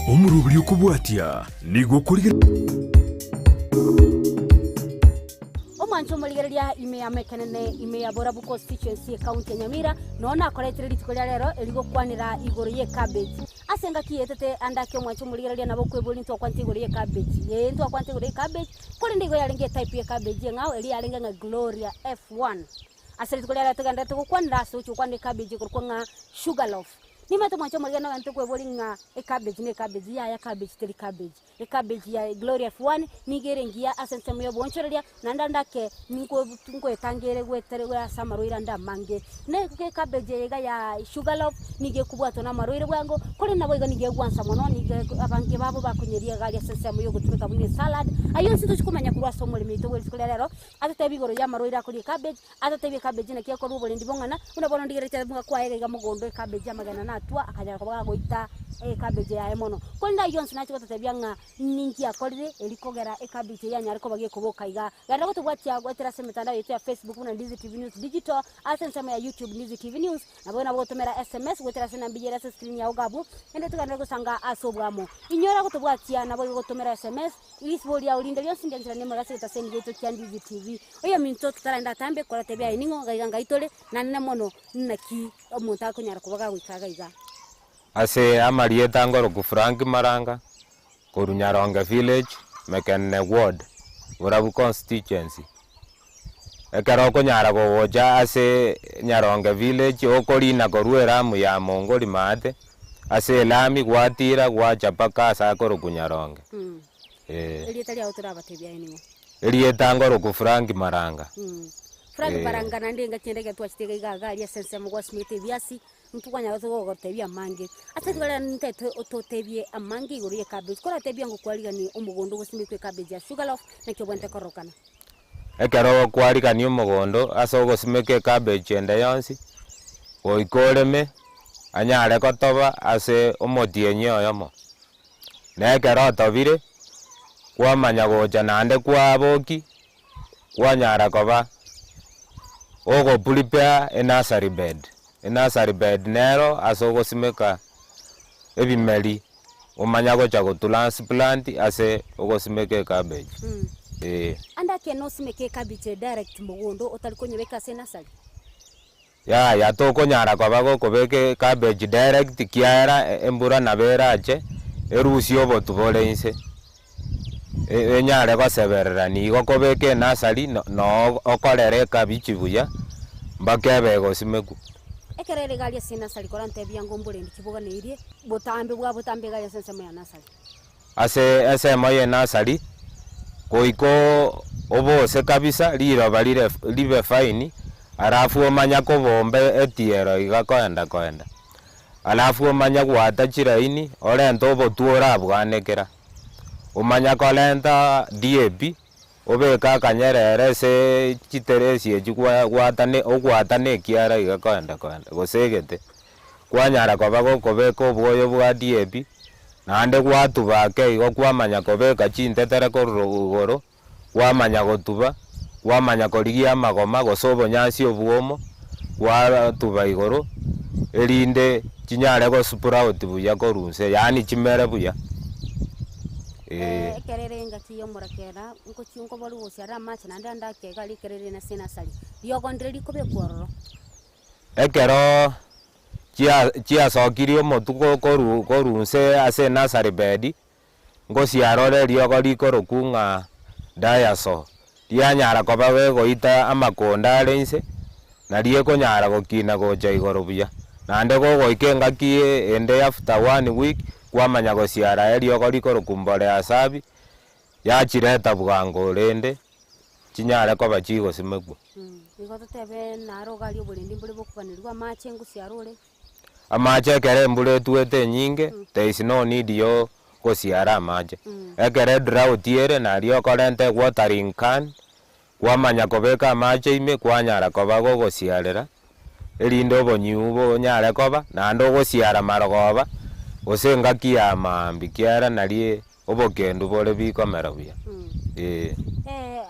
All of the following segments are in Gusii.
Omoroberi okobwatia nigo okorigereria. Omwancho omorigereria ime ya Mekenene ime ya Borabu Constituency ekaunti ya Nyamira noo nakoretire rituko ria rero erigokwanera igoro ye cabbage. Ase engaki yaetete ande ake omwancho omorigereria nabo okweboria ntwakwanete igoro ye cabbage. Ee ntwakwanete igoro ye cabbage korende igo yarenge etype ye cabbage eng'ao eria yarenge ng'a Gloria F1. Ase rituko ria rero togendererete gokwanera ase ogochia gokwanera ecabbage ekorokwa ng'a sugar loaf. Nimanyete omwancho omorigereria nogente okweboria ng'a ecabbage ne ecabbage yaya cabbage teri cabbage. Ecabbage ya Gloria F1 nigo ere engiya ase ensemo y'oboonchoreria, naende ande ake nigo ngoetangere goetere ase amarwaire ande amange. Na ecabbage eye iga ya sugar loaf nigo ekobwatwa na amarwaire bwango, korende naboigo nigo egwansa mono, nigo abange babo bakonyeria iga aria ase ensemo yogotumeka buna esalad. Ayio onsi tochi komanya korwa ase omoremi oito bwe rituko ria rero, atotebie igoro y'amarwaire akoria ecabbage, atotebie ecabbage naki ekorwa oborendi bong'ana, buna bono ndigeretie ase kwaye iga iga mogondo ecabbage amagena natwa akanyara koba gagoita ecabbage yaye mono. Korende ayio onsi nache gototebia ng'a ninki akorire eri kogera ecabbage eye yanyare koba gekoboka iga. Genda gotobwatia goetera ase emetandao yaito ya Facebook buna Ndizi TV News Digital, ase ensemo ya YouTube Ndizi TV News, Nabo nabo gotomera sms goetera ase enamba eyio ere ase escreen yao iga abwo, naende togenderere gosanga ase oboamo. Inyora gotobwatia naboigo gotomera sms, Risibo riao rinde rionsi ndianchera nemore ase egetaseni giaito kia Ndizi TV. Oyominto totaragenda atambe koratebia aye ning'o iga iga ngai tore, naende mono naki omonto akonyara koba gagoika iga iga. Ase amarieta ngoroku Frank Maranga, korwa Nyaronge Village, Mekenne Ward, Borabu Constituency. Ekero okonyara gogocha ase Nyaronge Village, okorina korwa eramu ya Mongoli maate, ase elami gwatira gwacha mpaka ase akorokwa Nyaronge, eh. Erieta riao torabatebie aye ning'o? Erieta ngoroku Frank Maranga. Frank Eh. Maranga naende engaki ende ekero twachete iga iga iga aria ase ensemo gwasimete ebiasi, Ntitwanyara togogotebia amange, ase rituko riane nintete ototebie amange igoro y'ecabbage, koratebie ng'a okwariganie omogondo ogosimekwa ecabbage ya sugar loaf, naki obwenerete kororokana. Ekero okwarigania omogondo ase ogosimeka ecabbage ende yonsi, goika oreme anyare gotoba ase omotienyi oyomo. Na ekero otobire, kwamanya gocha naende kwabokia, kwanyara koba ogo prepare enursery bed. Enursery bed nero ase ogosimeka ebimeri omanya gocha go transplant ase ogosimeka ecabbage, eh. Ande ekeene osimeke ecabbage direct mogondo otari konyebeka ase enursery? Yaya tokonyara koba gokobeka ecabbage direct kiagera embura nabo erache erusie obotu bore inse, enyare goseberera nigo okobeka enursery noo okorera ekabichi buya mpaka ebe egosimekwa. Ekero ere iga aria ase enursery korantebia ngo mborendi ki boganeirie botambe bwa botambe iga aria ase ensemo ya nursery. Ase ensemo y'enasari, goika obose kabisa riroba rire ribe fine, alafu omanya kobomba etiero iga koenda koenda. Alafu omanye goata chilaini, orente obotwe orabwanekera, omanye korenta DAP, obeke akanyerere ase chiteresi echio gwa gwatane ogwatana ekiara iga koenda koenda, gose egete. Kwanyara koba gokobeka obwoyo bwa DAP, naende gwatuba ake igo kwamanya kobeka chintetere korwa igoro, kwamanya gotuba, kwamanya korigia amagoma gose obonyansi obwomo, gwatuba igoro, erinde chinyare go sprout buya korwa inse, yaani chimere buya, eh. Ekero ere engaki ya omorakera, nkochi nkoborwa gosiarera amache naende ande ake iga aria ekero ere ase enasari, riogo ndire rikobekwa ororo. Ekero chia chiasokirie omotwe korwa korwa inse ase enursery bed, ngosiarore eriogo rikorokwa ng'a diasol, rianyara koba gegoita amakonda are inse, nario ekonyara gokina gocha igoro buya. Naende gogoika engaki ende after one week, kwamanya gosiara eriogo rikorokwa mbolea safi, yachireta bwango rende chinyare koba chigosimekwa. Nigo totebe naro iga aria oborendi mbore bokoganerigwa amache ngosiara ore. Amache ekero embura etwete enyinge, there is no need ya gosiara amache. Ekero edrought ere nario okorenta ewatering can, kwamanya kobeka amache ime kwanyara koba gogosiarera, erinde obonyiu bonyare koba, naende ogosiara marogoba, gose engaki ya maambia ekiagera nario obokendu bore bikomera buya, eh.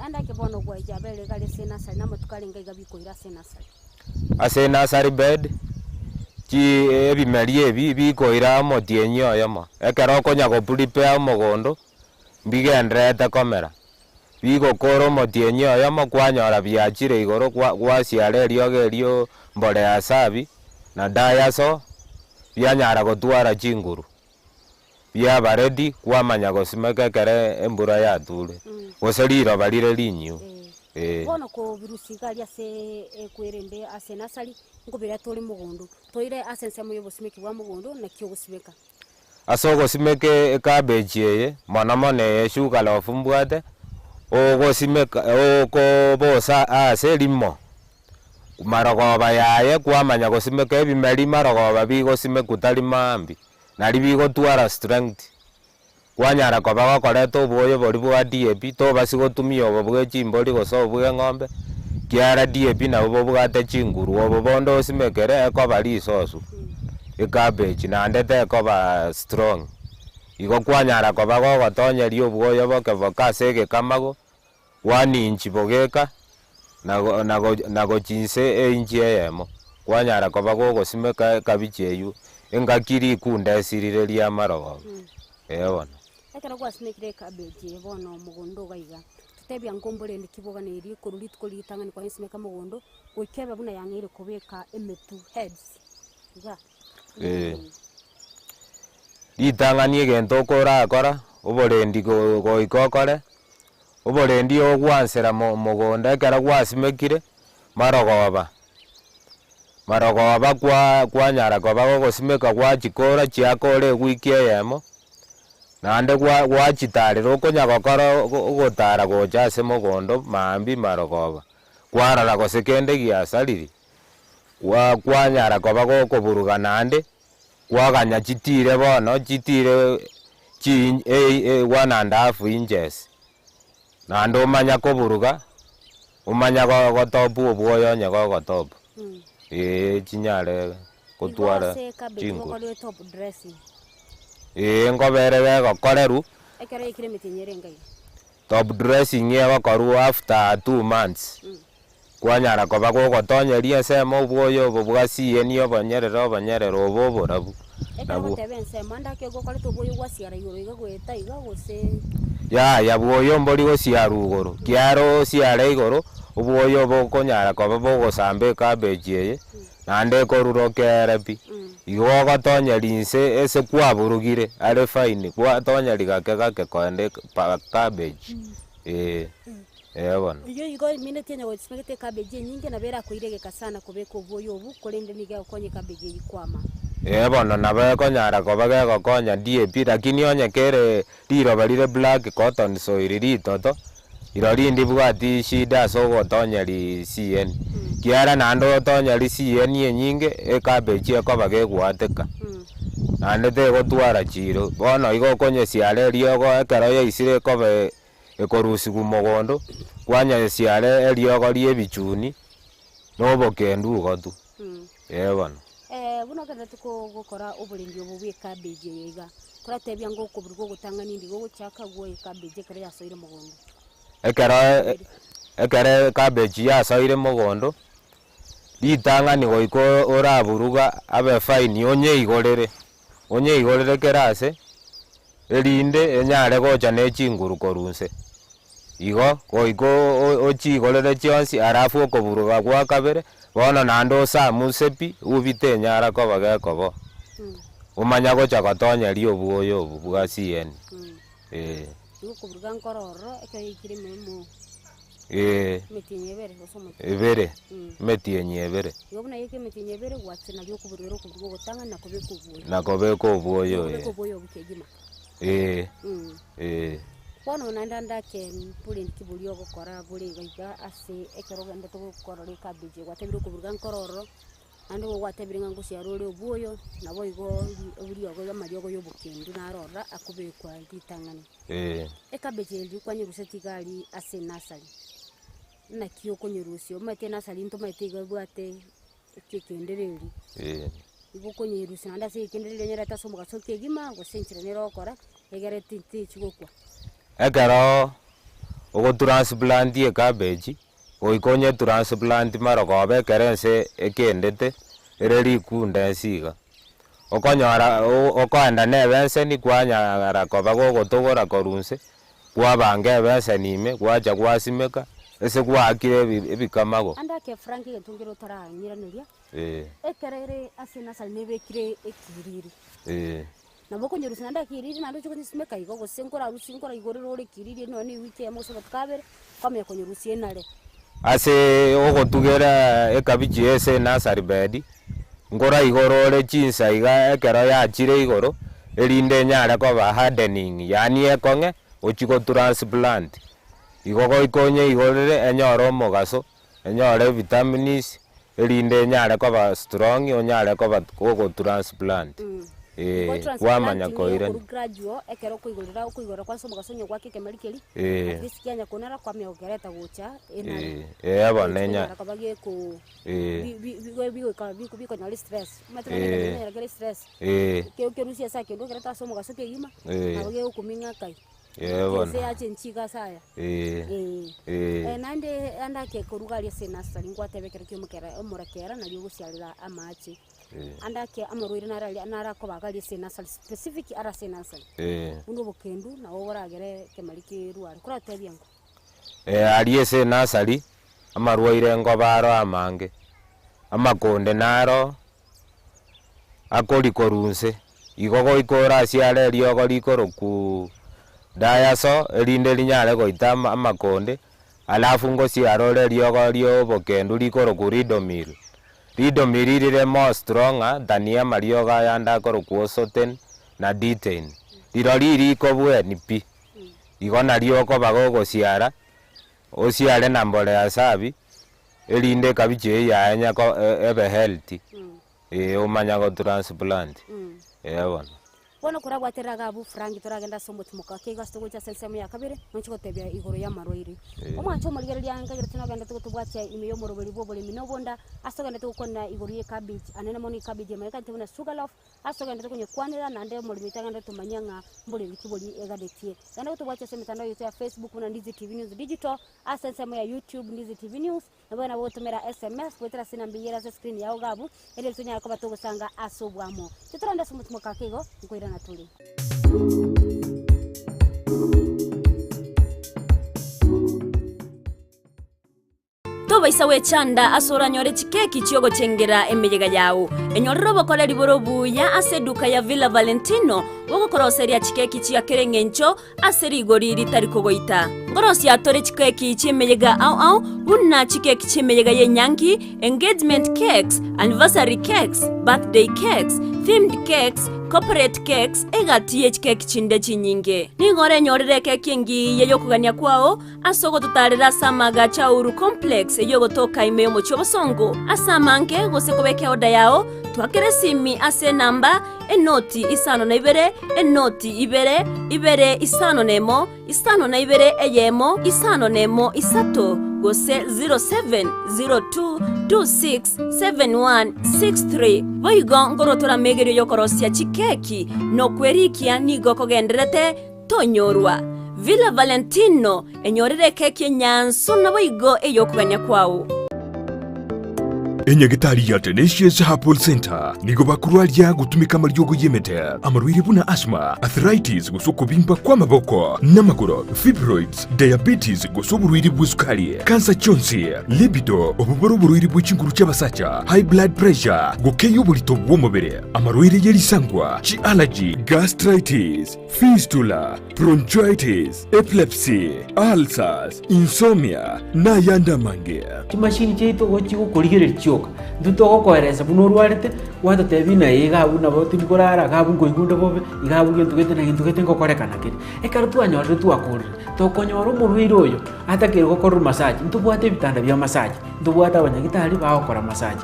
Ande ake bono gwaija abere iga are ase enasari, na amatuko arenge iga bikoira ase enasari. Ase enasari bed, Chi ebimeri ebi bikoira omotienyi oyomo, ekero okonya go prepare omogondo, mbigendererete komera, bigokora omotienyi oyomo kwanyora biachire igoro kwa gwasiara eriogo erio mbolea sabi na dayaso, bianyara gotwara chinguru, biaba ready kwamanya gosimeka ekere embura yature, gose riroba rire rinyio, eh. Bono kobirusia iga aria ase ekwerende ase enasari, Nkobireta ore mogondo, toire ase ensemo y'obosimeki bwa mogondo, naki ogosimeka. Ase ogosimeka ecabbage eye, mono mono eye sugar loaf mbwate, ogosimeka okobosa ase rimo, marogoba yaye kwamanya gosimeka ebimeri marogoba bigosimekwa tari maambia, nari bigotwara strength. Kwanyara koba gokoreta obwoyo boria bwa DAP, tobasi gotumia obo bwe chimbori gose obo bw'eng'ombe, kiara DAP nabwo bobwate chinguru, obo bonde osimekere ekoba risosu, ecabbage naende tekoba strong. Igo kwanyara koba gogotonyeria obwoyo boke boke ase egekamago, one inch bogeka, na na gochia inse einchi eyemo, kwanyara koba gogosimeka ekabichi eywo, engaki rikunde esirire ri'amarogoba, ee bono. Ekero gwasimekire ecabbage eye bono mogondo iga iga, totebia nkomborende ki boganeiri korwa rituko ritang'ani kwayesimeka mogondo, goika ebe buna yang'eire kobeka emetu, heads, iga. Ee. Ritang'ani egento okorakora, oborendi go goika okore, Oborendi ogwansera mogondo ekero gwasimekire, marogoba, marogoba kwa kwanyara koba gogosimeka gwachikora chiakora ewiki eyemo, naende gwa gwachitarera okonya gokora ogotara gocha ase mogondo maambia marogoba, kwarora gose kende giasariri, gwa kwanyara koba gokoburuga naende. Kwaganya chitire bono, chitire chi one and half inches, naende omanya koburuga, omanya gotopu obwoyo onye gogotopu, eeh chinyare gotwara chinguru. Eeh nkobere gegokorerwa, top dressing egokorwa after 2 months. Kwanyara koba gogotonyeria ensemo obwoyo obo bwa CN obonyerere obonyerere obo oborabu. Ekero Nabwo. ogoteba ensemo ande ake gokorete obwoyo gwasiara igoro iga goeta iga gose. Yaya bwoyo mbori gosiarwa igoro, kiaro osiare igoro, obwoyo obo okonyara koba bogosamba ecabbage eye, naende ekorura okere pi. Igo ogotonyeria inse ase kwaburugire are fine, gwatonyeri gake gake koenda pa cabbage, eh. Ee bono. Eyio igo emineti onye gosimegete ecabbage enyinge nabo erakoire egeka sana kobeka obwoyo obwo, korende nigo egokonya ecabbage eyio kwama. Ee bono nabo ekonyara koba gegokonya DAP lakini onye kere riroba rire black cotton soil ritoto, rirorio ndibwati shida ase ogotonyeri CN. Kiagera naende otonyeri CN enyinge, ecabbage ekoba gegoateka, naende tegotwara chiro. Bono igo okonyesiara eriogo ekero yaisire ekoba Ekorusigwa mogondo, kwanyesiare eriogo ri'ebichuni, na obokendu ogotu. Ee bono. Buna ogendererete gokora oborendi obo bw'ecabbage eye iga, koratebia ng'a okoburuga ogotang'ani ndigo ogochaka gwa ecabbage ekero yasoire mogondo. Ekero ekero ecabbage yasoire mogondo, ritang'ani goika oraburuga abe fine onyeigorere, onyeigorere kera ase. erinde enyare gocha ne chinguru korwa inse. Igo goika ochiigorere chionsi alafu okoburuga gwa kabere, bono naende osamuse pi, ubi tenyara koba gekoboa. Omanya gocha gotonyeria obwoyo obo bwa CN, eh. Igo okoburuga nkoro ororo ekero yaikire ime emo Ee. emetienyi ebere gose omotienyi. Ebere, emetienyi ebere. Igo buna yaika emetienyi ebere gwacha nario okoburugera okoburuga ogotang'ani na kobeka obwoyo. Na kobeka obwoyo Kobeka ee. obwoyo obo kegima. Ee, ee. Bono naende ande ake bore nki boria ogokora bore iga iga ase ekero ogenderete gokorora ecabbage eye gwatebire okoburuga nkoro ororo. Naende nigo gwatebire ng'a ngosiara ore obwoyo, naboigo riogo amariogo y'obokendu naro ororo akobekwa ritang'ani. Ecabbage eria kwanyerusetie iga aria ase enasari, naki okonyerusia omanyete enasari ntomanyete iga ebwate ekendereri, igo okonyerusia naende ase ekendereri onyerete ase omogaso kegima gose enchera nere ogokora egere techia gokwa. Ekero ogotransplantia ecabbage. Goika onye transplant marogoba ekero ense ekendete, ere rikunde ense iga. Okonyora okoenda na ebenseni kwanyara koba gogotogora korwa inse, kwabanga ebenseni ime, gwacha gwasimeka, ase gwaakire ebikamago. Ande ake Frank egento nkere otarang'iraneria, ekero ere ase enasari nebekire ekiriri. Nabo okonyerusia naende ekiriri naende oche konyesimeka igo, gose nkorarusie nkoraigorere ore ekiriri nonya na ewiki eyemo gose amatuko abere, kwamanya konyerusia enare. Ase ogotugera ekabichi ase enasari bed, nkoraigore ore chinsa iga ekero yachire igoro, erinde enyare koba hardening, yaani ekong'e ochie gotransplant. Igo goika onyeigorere enyore omogaso, enyore evitamins, erinde enyare koba strong onyare koba gogotransplant, Igo eh, kwamanya transplanting koirania. okorwa gradual ekero okoigorera okoigorera kwansa omogaso onye gwaka ekemeri keria, Eh. at least kianya konara kwamanya gokereta gocha enare. Eh, eh, bono Gochi enya konyara koba geko eh. bi- bi- bi- bigoika bikonyora estress, omanyete bono ekemeri Eh. konyora kere estress, Eh. kero kerusia ase akende okerete ase omogaso kegima, Eh. nabo gegokuming'a kai. Eh, bono. Gose yache nchiga ase aya. Eh. Eh. Eh. Eh, naende ande ake koruga aria ase enasari nkwateba ekero kia omokera omorakera nario ogosiarera amache. Eh. Ande ake amarwaire naro aria naro akobaga aria ase enasari specific are ase enasari. Eh. Buna obokendu nabo boragere ekemeri kerware, koratebie ng'o? Eh, aria ase enasari, amarwaire nkoba aro amange, amakonde naro. akori korwa inse, igo goika orasiare eriogo rikorokwa diaso, erinde rinyare goita ama amakonde, alafu ngosiare ore eriogo ria obokendu rikorokwa ridomil. Ridomil rire more stronger than amariogo ayande akorokwa osoten na detain. Rirorio rikobweni pi, igo nario okoba gogosiara, osiare na mbolea safi, erinde ekabichi eyio yaye nyako ebe healthy, eh omanya go transplant, eh bono. Bono korabwaterere iga abwo Frank toragende ase omotimoka ake igo ase togocha ase ensemo ya kabere noche gotebia igoro y'amarwaire. Omwancho omorigereria nkagera tinogendete gotobwatia ime y'omoroberi bw'oboremi na obonda ase togendete gokwanera igoro y'ecabbage anene mono ecabbage emayekanete buna sugar loaf Ase togenderete konyekwanera, naende omoremi oito agenderere tomanyia ng'a mboremi ki boria eganetie. Genda gotobwatia ase emetandao yaito ya Facebook buna Ndizi TV News Digital, ase ensemo ya YouTube Ndizi TV News, nabo nabo gotomera SMS goetera ase enamba eyio ere ase escreen yao iga abwo, erio tonyare koba togosanga ase oboamo. Intwe torende ase omotimoka ake igo, nkoirana tore. Tobaisa gwechanda ase oranyore chikeki chi'ogochengera emeyega yao. Enyorere obokoreri bore obuya ase eduka ya Villa Valentino bogokoroseria chikeki chia kera engencho ase rigori ritari kogoita. Nkorosia tore chikeki chi'emeyega ao ao buna chikeki chi'emeyega y'enyangi, engagement cakes, anniversary cakes, birthday cakes, themed cakes, corporate cakes, egati ye chikeki chinde chinyinge. Nigo orenyorere ekeki engiya y'okogania kwao Ase ogototaarera ase amaagacho a Uhuru Complex eyio egotoka ime y'omochie obosongo ase amange gose kobeka eoda yao, twakere esimi ase enamba, enoti isano na ibere, enoti ibere, ibere isano na emo, isano na ibere eyemo, isano na emo isato, gose 0702267163. Boigo nkorwa tore amegerio y'okorosia chikeki na okwerikia nigo kogendererete Tonyorwa. Villa Valentino, enyorere ekeki enyansu naboigo ey'okogania kwao. Enyagitari ya Tenacious Herbal Centre nigo bakorwaria gotumeka amariogo y'emete, amarwaire buna asthma, arthritis gose okobimba kw'amaboko n'amagoro, fibroids, diabetes gose oborwaire bw'esukari, kansa chionsi, libido, obwo bore oborwaire bwe chinguru chi'abasacha, high blood pressure, gokeyia oborito bw'omobere, amarwaire ye risangwa, chi'allergy, gastritis, Fistula, bronchitis, epilepsy, ulcers, insomnia, na ayande amange. Chimashini chiaito gochi gokorigereria chioka, intwe togokoeresa buna orwarete, gwatotebia ng'a ee iga abwo nabo tindi korara, iga abwo nkoigwa onde bobe, iga abwo gento gete na gento gete ngokorekana kere. Ekero twanyorire twakorire, tokonyora omorwaire oyo atakeire gokorerwa massage, ntobwate ebitanda bia massage, ntobwate abanyagitari bagokora massage.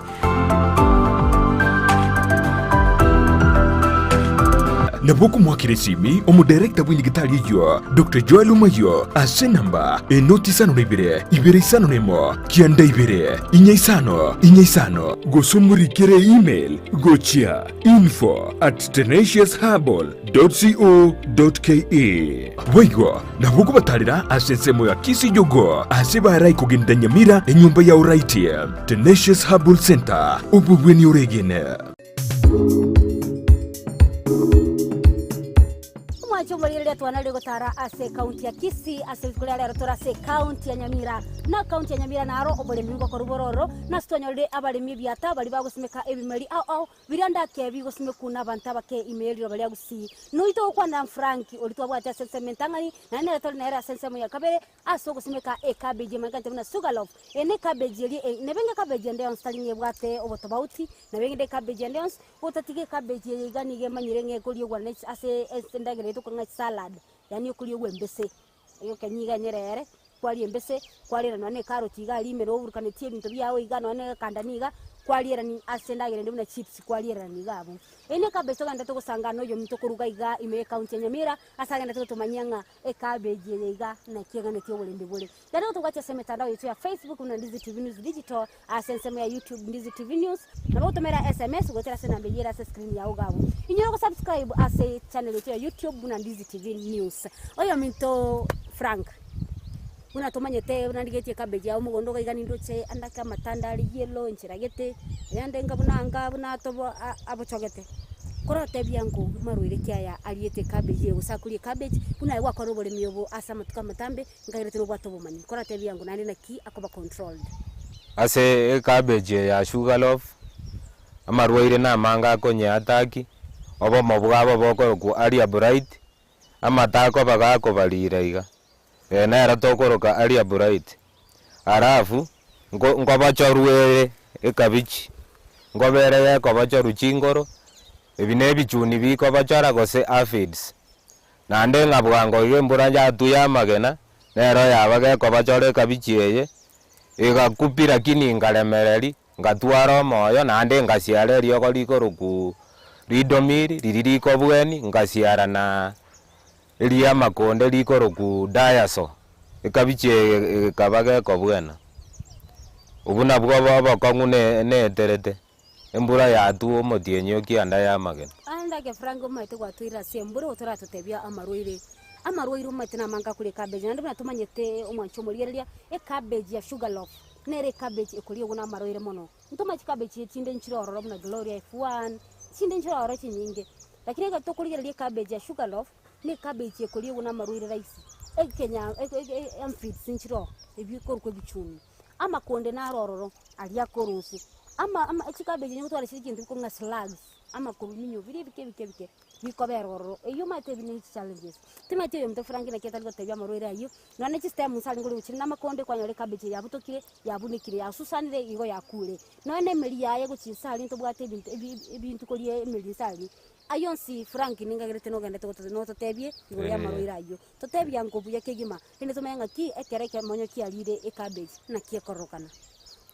Nabo okomoakera esimi omodarekta bw'enyigitari eyio, Doctor Joel Omayio, ase enamba enoti isano na ibere, ibere isano na emo, kianda ibere, inya isano, inya isano. Gose omorikere email gochia info at tenaciousherbal dot co dot ke. Boigo nabo okobatarera ase ensemo ya Kisii Jogoo ase barai kogenda Nyamira enyomba ya Oraiti. Tenacious Herbal Centre, obobweni oregene. Omwancho omorigereria twanarire gotara ase ekaunti ya Kisii ase rituko ria rero tore ase ekaunti ya Nyamira. Na ekaunti ya Nyamira naro oboremi ngokorwa bore ororo, nase twanyorire abaremi ebiata baria bagosimeka ebimeri ao ao biria ndake bigosimekwa nabanto abake ime ye riroba ria Gusii. Noito gokwanera Frank oria twabwate ase ensemo entang'ani, naende nere tore nere ase ensemo ya kabere ase ogosimeka ecabbage emanyekante buna sugar loaf. Eye ne cabbage eria e neba enga cabbage ende yonsi tari ng'a ebwate obotobauti, nabo egende ecabbage ende yonsi, gotatiga ecabbage eye iga nigo emanyire ng'a ekoriegwa ne chi ase ase endagera eye tokora ng'a chisalad, yaani ekoriegwa embese, egokenywa iga enyerere ere, kwaria embese, kwariera nonya na ecarrot iga aria ime noburukanetie ebinto biago iga nonya na ekandani iga, kwarierani ase endagera ende buna chips kwarierani iga abwo. Eye ne ecabbage togenderete gosanga noyominto koruga iga ime ye ecounty ya Nyamira, ase agenderete gotomanyia ng'a Ecabbage eye iga naki eganetie oborendi bore. Rero tobwate ase emetandao yaito ya Facebook buna Ndizi TV News Digital, ase ensemo ya YouTube Ndizi TV News, nabo ogotomera SMS goetera ase enamba eyio ere ase screen yao iga abwo. Inyora gosubscribe ase channel yaito ya YouTube buna Ndizi TV News. Oyominto Frank, buna tomanyete buna ndigetie ecabbage yao mogondo iga iga nindoche ande ake amatanda are yellow enchera gete, ayande inga buna anga buna atobo abochogete. Korotebia ng'o marwaire ki aya ariete ecabbage eye gose akoria ecabbage, buna aye gwakora oboremi obo ase amatuko amatambe, nkairete nobwate obomanyi. Korotebia ng'o naende naki akoba controlled. Ase ecabbage eye ya sugar loaf, amarwaire namange akonyeataki, obomo bwabo bokorokwa aria bright, amato akoba gakobarira iga, eye nero tokoroka aria bright. Alafu, nko nkobochorwa ere ekabichi, nkobere gekobochorwa chingoro, ebi na ebichuni bikobochora gose aphids. Naende ng'a bwango iga embura yatuya amagena, nero yaba gekobochora ekabichi eye, egakwa pi lakini nkaremereri, ngatwara omoyo naende ngasiara eriogo rikorokwa ridomiri, riria rikobweni, ngasiara na eriamakonde rikorokwa diaso, ekabichi eye ekaba gekobwena. Obwo nabwo obokong'u ne neeterete, embura yatwa omotienyi o kianda ya amagena. Aande ake Frank omanyete gwatoire ase embura otoratotebia amarwaire, amarwaire omanyete namange akoria ecabbage naende buna tomanyete omwancho omorigereria, ecabbage ya sugar loaf nere ecabbage ekoriegwa na amarwaire mono. Ntomanye chicabbage echinde nchire ororo buna gloria F1, chinde nchire ororo chinyinge. Lakini ekero tokorigereria ecabbage ya sugar loaf, na ecabbage ekoriegwa na amarwaire rahisi, ekenya eke eke amphits nchire oo, ebi ekorokwa ebichuni. Amakonde naro ororo, aria akorusia, ama ama chicabbage onye gotwara chire chinto bikorwa ng'a slugs, amakoruminyo biria ebike ebike ebike, bikobera ororo. Eywo omanyete ebi ne chichallenges. Timanyeti oyominto Frank naki atari gotebia amarwaire aywo, nonya ne chistem nse arenge korigwa chire na amakonde kwanyora ecabbage eye yabutokire, yabunekire, yasusanire, igo yakure. Nonya na emeri yaye gochia inse aria ntobwate ebinto ebi ebinto koria emeri inse aria, ayio onsi Frank ninkagerete nogendete gotote nototebie igoro ya amarwaire ayio. Totebie ango buya kegima, rende tomanye ng'aki ekero ekemonyo kiarire ecabbage naki ekororokana.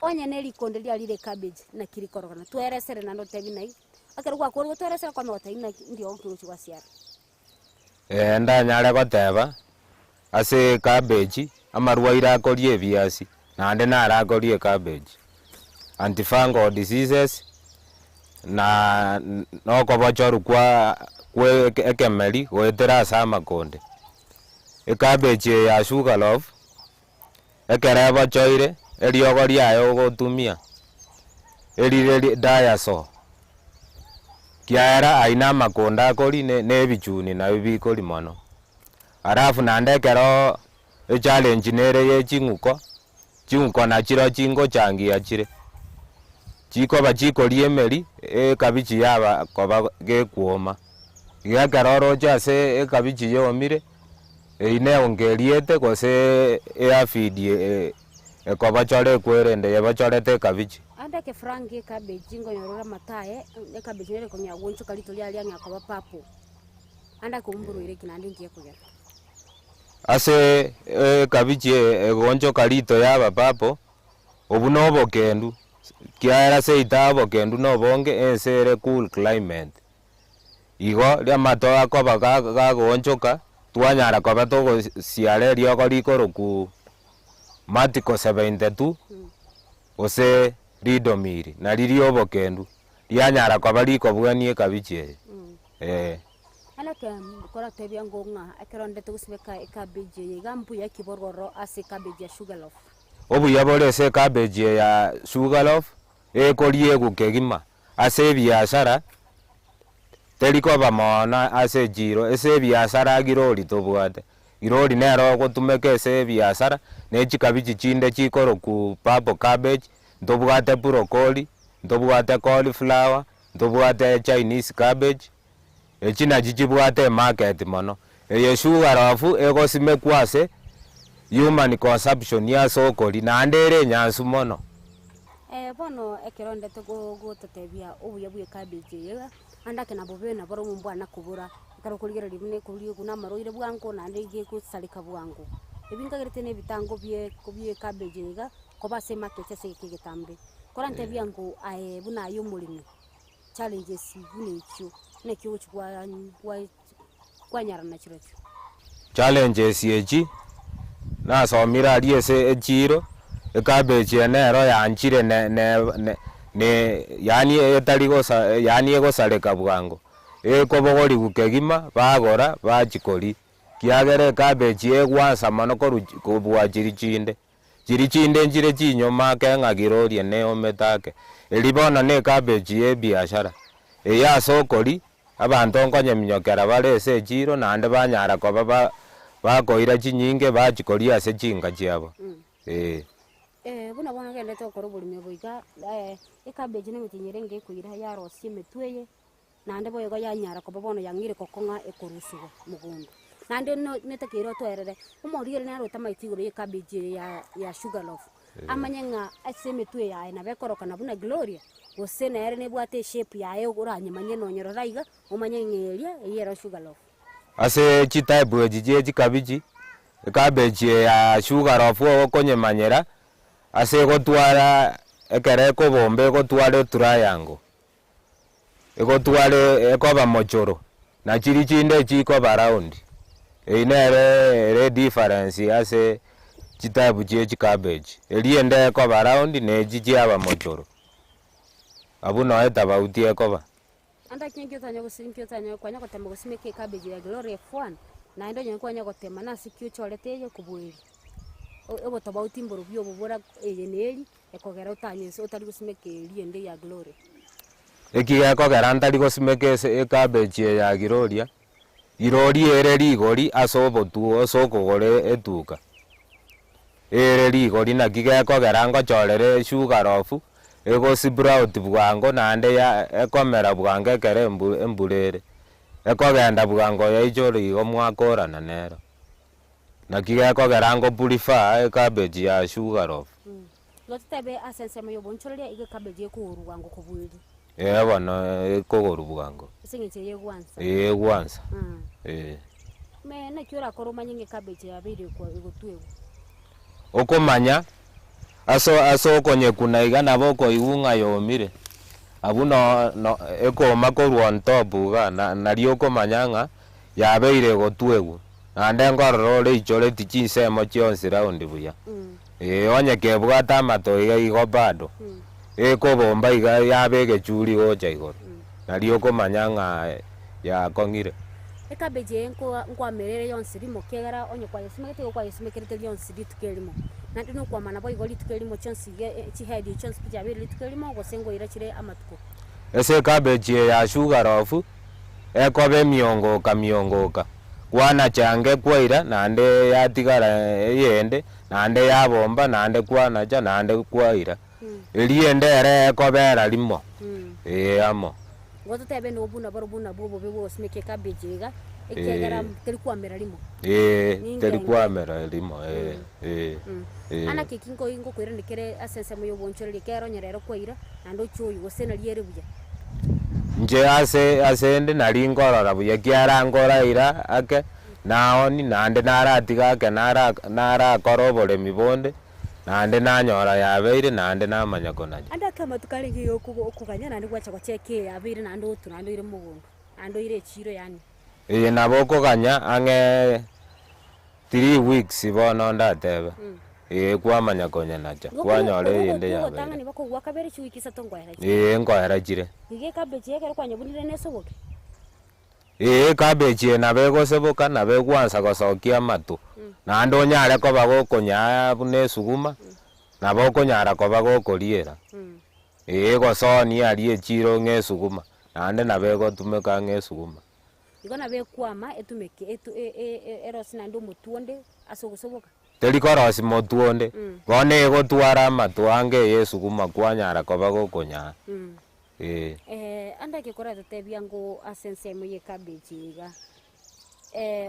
Onye ne rikonde riarire ecabbage naki rikororokana, tweresere naende ototebie nai, ekero gwakorire gotweresera kwamanya gotebia naki ndio ogochia gwasiara. Ndanyare goteba, ase ecabbage, amarwaire akoria ebiasi, naende naro akoria ecabbage. Antifungal diseases, na na okobochorwa kwa kwa eke ekemeri goetera ase amakonde. Ecabbage eye ya sugar loaf, ekero ebochoire, eriogo riaye ogotumia, erire ri diasol, kiagera aywo na amakonde akoria ne na ebichuni nabio bikoria mono. Alafu naende ekeroo echallenge nere ya ching'uko, ching'uko nachiroo chingochangia chire, chikoba chikoria emeri, ekabichi yaba koba gekwoma. Iga ekero oroche ase ekabichi yomire, Eyio neonga eriete gose eafidi ekobochora ekwerende yebochorete ekabichi. Ande ekefrangi ekabeji nkonyorora amato aye, ekabeji nere ekong'ea goonchoka rito riaye riang'ea koba purple. Ande akoumburwa ki naende nki ekogera? Ase ekabichi egoonchoka rito yaba purple, obwo na obokendu, kiagera seita obokendu na obonge ense ere cool climate. Igo ri'amato akoba gagoonchoka, twanyara koba togosiara eriogo rikorokwa Matiko 72, gose ridomiri, nari riobokendu, rianyara koba rikobwania ekabichi eye, ee. Anake koratebia ng'o ng'a ekero ndete gosibeka ecabbage eye iga mbuya ki bororo ase ecabbage ya sugar loaf? Obuya bore ase ecabbage eye ya sugar loaf, ekoriegwa kegima ase ebiasara, teri koba mono ase echiro, ase ebiasara girori tobwate. Girori nero ogotumeka ase ebiasara, ne chikabichi chinde chikorokwa purple cabbage, ntobwate broccoli, ntobwate cauliflower, ntobwate chinese cabbage, echi nachi chibwate emarket mono. Eye sugar loaf egosimekwa ase human consumption ase okoria, naende ere enyansu mono. Bono ekero ndete gototebia obuya bwa ecabbage eye iga, ande ake nabobe naborobwo mbwana kobora, ekero okorigereria buna ekoriegwa na amarwaire bwango naende iga egosareka bwango. Ebi nkagerete na ebitango bie bie ecabbage eye iga, koba ase emarket ase egeka egetambe. Korantebia ng'o aye buna aye omoremi, challenges buna echio, naki ogochi kwa kwa kwanyarana chirochio. Challenges echi, nasomire aria ase echiro, ecabbage eye nero yanchire ne ne ne yaani etari gosa yaani egosareka bwango, ekobogoriwu kegima, bagora bachia koria, kiagera ecabbage egwansa mono korwa kobua chiria chinde. Chiria chinde nchire chinyoma ake ng'a giroria neomete ake. Eria bono ne ecabbage ye ebiashara, eye ase okoria, abanto nkonyeminyokera bare ase echiro naende banyara koba ba bakoira chinyinge bachia koria ase chinka chiabo, eh. Buna bono ogenderete gokora oboremi obo iga, ecabbage nemetienyi erenge ekoira yarosia emetwe eye. Naende boigo yanyara koba bono yang'eire gokong'a ekorusigwa mogondo. Naende no netakeire otoerere, omorigereria nere otamaeti igoro ye cabbage eye ya ya sugar loaf, amanye ng'a ase emetwe yaye nabo ekorokana buna gloria, gose nere nebwate eshape yaye oranyemanye nonye rora iga, omanye ng'a eria eyio ero sugar loaf. Ase chitype echi chie chikabichi, ecabbage eye ya sugar loaf ogokonyemanyera, ase egotwara ekero ekobomba egotwara etriangle. Egotwara ekoba mochoro, na chiria chinde chikoba round. Eyio nere ere edifference ase chitype chie chicabbage, eria ende ekoba round na echi chiaba mochoro. Abwo noo etafauti ekoba. Ande ekio nkio otanya gosi nkio otanya kwanya gotema gosimeka ecabbage ya Gloria F1, naende onye kwanya gotema nase ki ochorete eye kobua eria? Obotofauti mborobio obo bora eye na eria. Ekogera otanye ense otari gosimeka eria ende ya Gloria. Eki gekogera ntari gosimeka ase ecabbage eye ya Gloria, rirorio ere rigori ase obotuo ase okogora etuka, ere rigori naki gekogera ngochorere esugar off, ego sprout bwango naende ya ekomera bwango ekero embu embura ere, ekogenda bwango yaichora igo mwakorana nero. Naki gekogera ngo prefer ecabbage ya sugar loaf. Igo totebe ase ensemo y'obonchoreria igo ecabbage ekogorwa bwango kobua eria. Ee bono ekogorwa bwango. Ase eng'encho eye egwansa. Ee egwansa, ee. Me naki orakore omanye ng'a ecabbage yabeire egotwegwa? Okomanya, ase ase okonyekuna iga nabo okoigwa ng'a yomire, abwo no no ekooma korwa on top igaa na nario okomanya ng'a yabeire egotwegwa, naende nkorora ore eichoreti chinsemo chionsi round buya, eh onye kebwate amato iga igo bado, ekobomba iga yaba egechuri gocha igoro, nario okomanya ng'a yakong'ire. Ecabbage eye nkoa nkoamera ere yonsi rimo ekiagera onye kwayesimegete igo kwayesumekerete rionsi rituko erimo. Naende na okwamana boigo rituko erimo chionsi iga chihead echio chionsi pi chiabeire rituko erimo gose ngoira chire amatuko. Ase ecabbage eye ya sugar loaf, ekoba emiongoka miongoka, kwanacha ange kwaira naende yatigara eyende, naende yabomba naende kwanacha naende kwaira. Eria ende ere ekobera rimo, ee amo. Igo totebe nobu nabarobwo nabwo obobe bw'ogosimeka ecabbage iga, ekiagera teri kwamera rimo. Ee, teri kwamera rimo, ee, ee, ee. Ana ki eki nkoi ngokoirania kere ase ensemo y'obonchoreria ekiagera onye rero kwaira, naende ochie oywe gose nari ere buya. Inche ase ase inde nari nkorora buya ekiagera nkoraira ake, naoni naende naratiga ake nara narakora oboremi bonde. Naende nanyora yabeire, naende namanya konacha. Ande ake amatuko arenge iga okoganya naende gwacha gocheka eye yabeire naende otwe naende oire mogondo. Naende oire echiiro yaani. Eye nabo okoganya ang'e three weeks bono ndatebe, ee kwamanya konyenacha, kwanyora eyende yabeire. Ogotang'ani bakogwa kabere chiwiki isato nkoera chire. Ee nkoera chire. Iga ecabbage ekero kwanyebunire nesoboke? Ee ecabbage eye nabo egoseboka nabo egwansa gosokia amato, naende onyare koba gokonyaa buna esuguma, nabo okonyara koba gokoriera. Ee egosonia aria echiro ng'a esuguma, naende nabo egotumeka ng'a esuguma. Igo nabo ekwama etumeke etu e- e- e- erosie naende omotwe onde ase ogosoboka. Teri korosia motwe onde, bono egotwara amato ange eye esuguma kwanyara koba gokonyaa, ee. Ande ake koratotebia ng'o ase ensemo ye cabbage iga,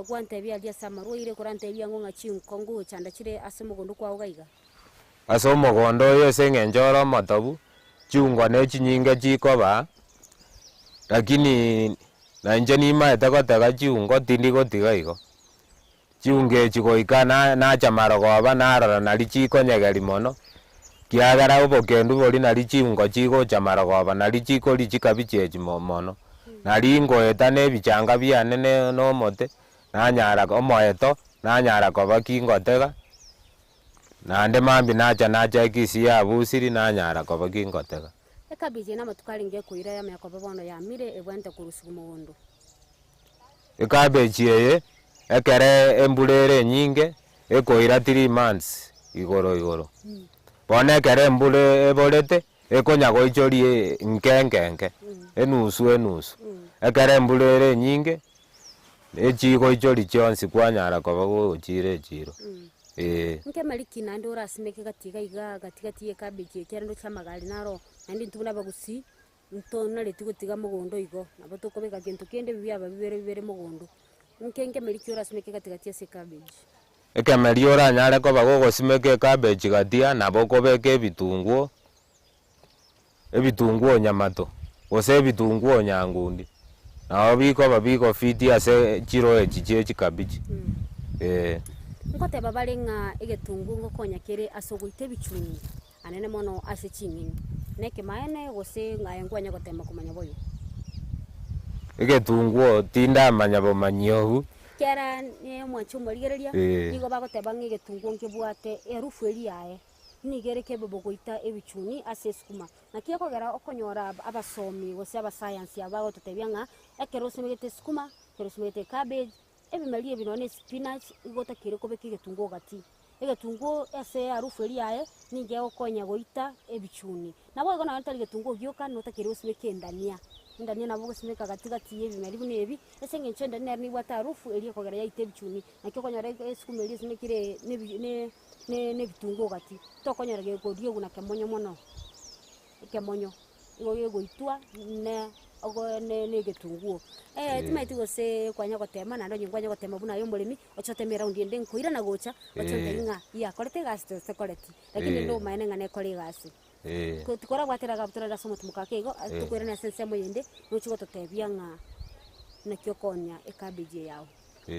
gwantebia aria ase amarwaire, korantebia ng'o ng'a chinko ngochanda chire ase omogondo kwao iga iga. Ase omogondo oyo ase eng'encho ore omotobu, chiungo ne chinyinge chikoba, lakini na inche nimaete gotega chiungo tindi gotiga igo. Chiungo echi goika na nacha marogoba narora nari chikonyegeria mono, kiagera obokendu boria nari chiungo chigocha marogoba nari chikoria chikabichi echi mo mono. Nari ngoeta na ebichanga biane ne na omote, nanyara omoeto, nanyara koba ki ngotega. Naende mambia nacha nacha ekisi yabusiri nanyara koba gingotega. Ekabichi eye namatuko arenge ekoira yamanya koba bono yamire ebwenerete korusigwa mogondo. Ekabechi eye ekere embura ere enyinge ekoira three months igoro igoro. Bono ekero embura eborete ekonya goichoria nke nke nke, enusu enusu. Ekero embura ere enyinge. Echigoichori chionsi kwanyara koba gogochiira echiiro, ee. Nkemeri ki naende orasimeke gati iga iga gati gati y'ecabbage ekiagera ndoche amagari naro, naende intwe buna abagusii, ntonareti gotiga mogondo igo, nabo tokobeka gento kende ebi biaba bibere bibere mogondo. Nki nkemeri ki orasimeke gati gati ase ecabbage? Ekemeri oranyare koba gogosimeka ecabbage gati aa, nabo okobeka ebitunguo, Ebitunguo nyamato, gose ebitunguo nyangundi, nabo bikoba bigofiti ase chiro echi chie chikabichi, ee. Nkoteba bare ng'a egetunguo ngokonya kere ase ogoita ebichuni anene mono ase ching'eni, nekemaene gose ng'a aye nkwanya gotema komanya boigo? Egetunguo tindamanya bomanyi obwo. Kera omwanchi omorigereria, nigo bagoteba ng'a egetunguo nkebwate eharufu eria yaye. Nigo ere kebebo goita ebichuni ase esukuma. Naki ekogera okonyora abasomi gose abasayansi aba bagototebia ng'a ekero osimegete esukuma, ekero osimegete ecabbage, ebimeri ebi nonye na espinach, igo otakeire kobeka egetunguo gati. Egetunguo ase eharufu eria yaye, nigo egokonya goita ebichuni. Naboigo nonye tari getunguo gioka, notakeire gosimeka endania. Endania nabo ogosimeka gati gati ya ebimeri buna ebi, ase eng'encho endania nero nebwate harufu eria ekogera yaita ebichuni. Naki okonyora esukuma eria esimekire nebi ne. ne nebitunguo gati, tokonyora gekoriegwa na kemonyo mono, ekemonyo, igo gegoitwa ne ogo ne na egetunguo. Timanyeti gose kwanya gotema naende onye kwanya gotema buna aye omoremi, oche oteme eraundi ende nkoirana gocha, oche ontebie ng'a yakorete egasi gose tekoreti, lakini rende omaene ng'a nekore egasi. Ko tikorabwatera iga abwo torarire ase omotimoko ake igo, tokoirane ase ensemo eyende, nochie gototebia ng'a naki okonya ecabbage eye yago.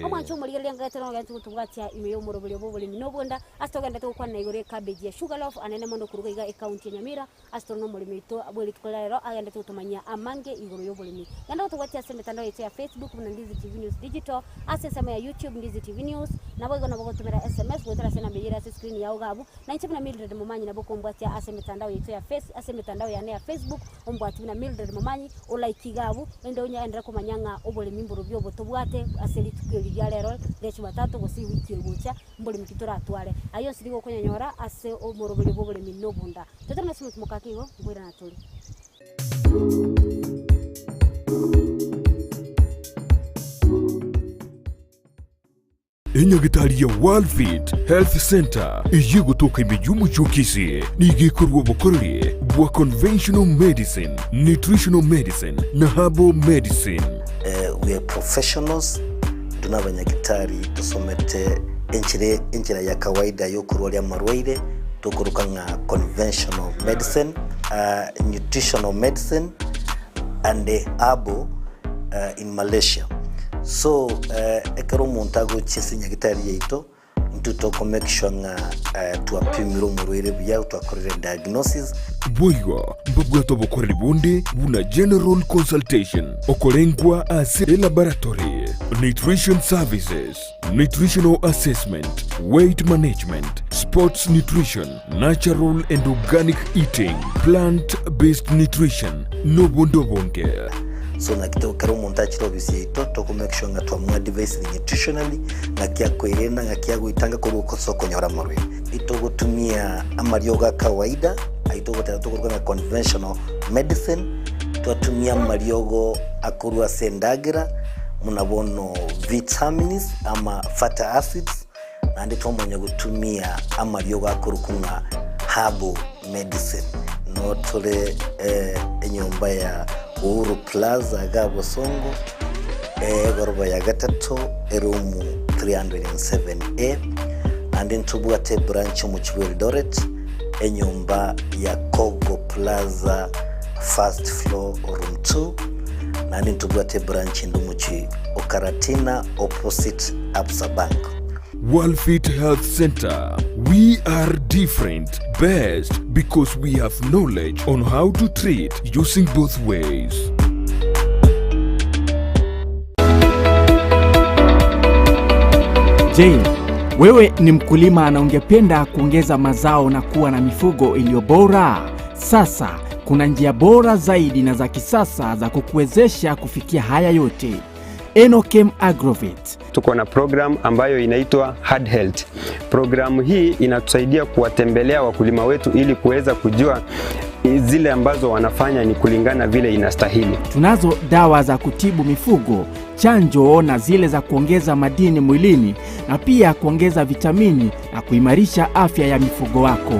Omwancho omorigereria ngetera nogento gotobwatia ime y'omoroberio bw'oboremi na obonda, ase togenderete gokwana igoro y'ecabbage ya Sugar Loaf anene mono koruga iga ecounty ya Nyamira, ase tore nomoremi oito bwe rituko ria rero agenderete gotomanyia amange igoro y'oboremi. Genda gotobwatia ase emetandao yaito ya Facebook buna Ndizi TV News Digital, ase ensemo ya YouTube Ndizi TV News, naboigo nabo ogotomera SMS goetera ase enamba eyio ere ase escreen yao iga abwo, na inche buna Mildred Momanyi nabo okombwatia ase emetandao yaito ya face ase emetandao yane ya Facebook, Ombwati buna Mildred Momanyi, o-like iga abwo, erinde onye enderere komanya ng'a oboremi mborobio obo tobwate ase rituko eri ria rero ria Jumatatu gose ewiki egocha, mboremi ki toratware. Ayio onsi nigo okonyanyora ase omoroberio bw'oboremi na obonda. Toetane ase omotumo ake igo, nkoirana tore. Enyagitari ya Worldfit Health Centre eyio egotoka ime y'omochie o Kisii nigo ekorua obokoreri bwa conventional medicine, nutritional medicine na herbal medicine. We are professionals, intwe nabanyagitari tosomete enchera enchera ya kawaida yokorwaria amarwaire tokoroka ng'a conventional medicine, nutritional medicine and herbal in Malaysia. So ekero omonto agochia ase nyagitari yaito, Intwe toko make sure ng'a twapimire omorwaire buya, twakorire diagnosis. Boigo mbabwate obokoreri bonde buna general consultation, okorengwa ase elaboratory, nutrition services, nutritional assessment, weight management, sports nutrition, natural and organic eating, plant based nutrition, nobonde obonge. So naki to kera omonto achire ofisi yaito toko make sure ng'a twamoadvisire nutritionally ng'aki akoerenda ng'aki agoetanga korwa ase okonyora amarwaire. Itogotumia amariogo a kawaida ayio togoteba tokoruga ng'a conventional medicine, twatumia amariogo akorwa ase endagera buna bono vitamins ama fatty acids, naende twamanya gotumia amariogo akorokwa ng'a herbal medicine. Noo tore enyomba ya Uhuru Plaza iga Bosongo, egoroba ya gatato, eroom 307A, naende ntobwate ebranch omochie bwa Eldoret, enyomba ya Kogo Plaza first floor room 2, naende ntobwate ebranch ende omochie o Karatina opposite Absa Bank. Worldfit Health Center, we are different, best because we have knowledge on how to treat using both ways. Je, wewe ni mkulima na ungependa kuongeza mazao na kuwa na mifugo iliyo bora? Sasa kuna njia bora zaidi na za kisasa za kukuwezesha kufikia haya yote. Enokem Agrovet. Tuko na program ambayo inaitwa Hard Health. Programu hii inatusaidia kuwatembelea wakulima wetu ili kuweza kujua zile ambazo wanafanya ni kulingana vile inastahili. Tunazo dawa za kutibu mifugo, chanjo na zile za kuongeza madini mwilini na pia kuongeza vitamini na kuimarisha afya ya mifugo wako.